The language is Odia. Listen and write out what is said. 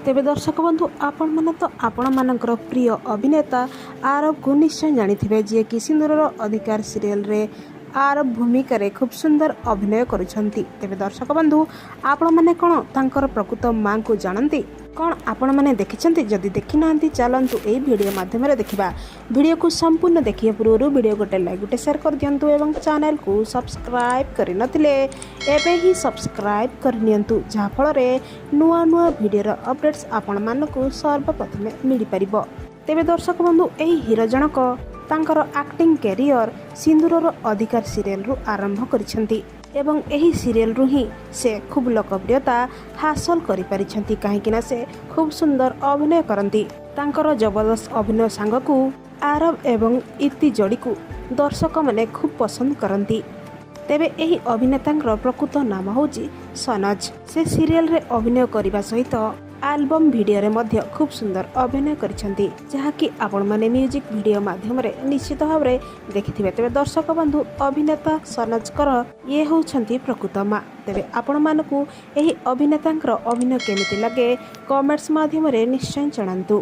ତେବେ ଦର୍ଶକ ବନ୍ଧୁ, ଆପଣମାନେ ତ ଆପଣମାନଙ୍କର ପ୍ରିୟ ଅଭିନେତା ଆରବକୁ ନିଶ୍ଚୟ ଜାଣିଥିବେ, ଯିଏକି ସିନ୍ଦୁରର ଅଧିକାର ସିରିଏଲରେ ଆରବ ଭୂମିକାରେ ଖୁବ୍ ସୁନ୍ଦର ଅଭିନୟ କରୁଛନ୍ତି। ତେବେ ଦର୍ଶକ ବନ୍ଧୁ, ଆପଣମାନେ କ'ଣ ତାଙ୍କର ପ୍ରକୃତ ମାଙ୍କୁ ଜାଣନ୍ତି? କ'ଣ ଆପଣମାନେ ଦେଖିଛନ୍ତି? ଯଦି ଦେଖିନାହାନ୍ତି, ଚାଲନ୍ତୁ ଏହି ଭିଡ଼ିଓ ମାଧ୍ୟମରେ ଦେଖିବା। ଭିଡ଼ିଓକୁ ସମ୍ପୂର୍ଣ୍ଣ ଦେଖିବା ପୂର୍ବରୁ ଭିଡ଼ିଓ ଗୋଟେ ଲାଇକ୍, ଗୋଟେ ସେୟାର କରିଦିଅନ୍ତୁ ଏବଂ ଚ୍ୟାନେଲକୁ ସବସ୍କ୍ରାଇବ୍ କରିନଥିଲେ ଏବେ ହିଁ ସବସ୍କ୍ରାଇବ୍ କରିନିଅନ୍ତୁ, ଯାହାଫଳରେ ନୂଆ ନୂଆ ଭିଡ଼ିଓର ଅପଡ଼େଟ୍ସ ଆପଣମାନଙ୍କୁ ସର୍ବପ୍ରଥମେ ମିଳିପାରିବ। ତେବେ ଦର୍ଶକ ବନ୍ଧୁ, ଏହି ହିରୋ ଜଣକ ତାଙ୍କର ଆକ୍ଟିଂ କ୍ୟାରିୟର ସିନ୍ଦୁରର ଅଧିକାର ସିରିଏଲରୁ ଆରମ୍ଭ କରିଛନ୍ତି ଏବଂ ଏହି ସିରିଏଲରୁ ହିଁ ସେ ଖୁବ୍ ଲୋକପ୍ରିୟତା ହାସଲ କରିପାରିଛନ୍ତି, କାହିଁକିନା ସେ ଖୁବ୍ ସୁନ୍ଦର ଅଭିନୟ କରନ୍ତି। ତାଙ୍କର ଜବରଦସ୍ତ ଅଭିନୟ ସାଙ୍ଗକୁ ଆରବ ଏବଂ ଇତି ଯୋଡ଼ିକୁ ଦର୍ଶକମାନେ ଖୁବ୍ ପସନ୍ଦ କରନ୍ତି। ତେବେ ଏହି ଅଭିନେତାଙ୍କର ପ୍ରକୃତ ନାମ ହେଉଛି ସନଜ। ସେ ସିରିଏଲରେ ଅଭିନୟ କରିବା ସହିତ ଆଲବମ୍ ଭିଡ଼ିଓରେ ମଧ୍ୟ ଖୁବ୍ ସୁନ୍ଦର ଅଭିନୟ କରିଛନ୍ତି, ଯାହାକି ଆପଣମାନେ ମ୍ୟୁଜିକ୍ ଭିଡ଼ିଓ ମାଧ୍ୟମରେ ନିଶ୍ଚିତ ଭାବରେ ଦେଖିଥିବେ। ତେବେ ଦର୍ଶକ ବନ୍ଧୁ, ଅଭିନେତା ସନଜଙ୍କର ଇଏ ହେଉଛନ୍ତି ପ୍ରକୃତ ମା। ତେବେ ଆପଣମାନଙ୍କୁ ଏହି ଅଭିନେତାଙ୍କର ଅଭିନୟ କେମିତି ଲାଗେ, କମେଣ୍ଟସ୍ ମାଧ୍ୟମରେ ନିଶ୍ଚୟ ଜଣାନ୍ତୁ।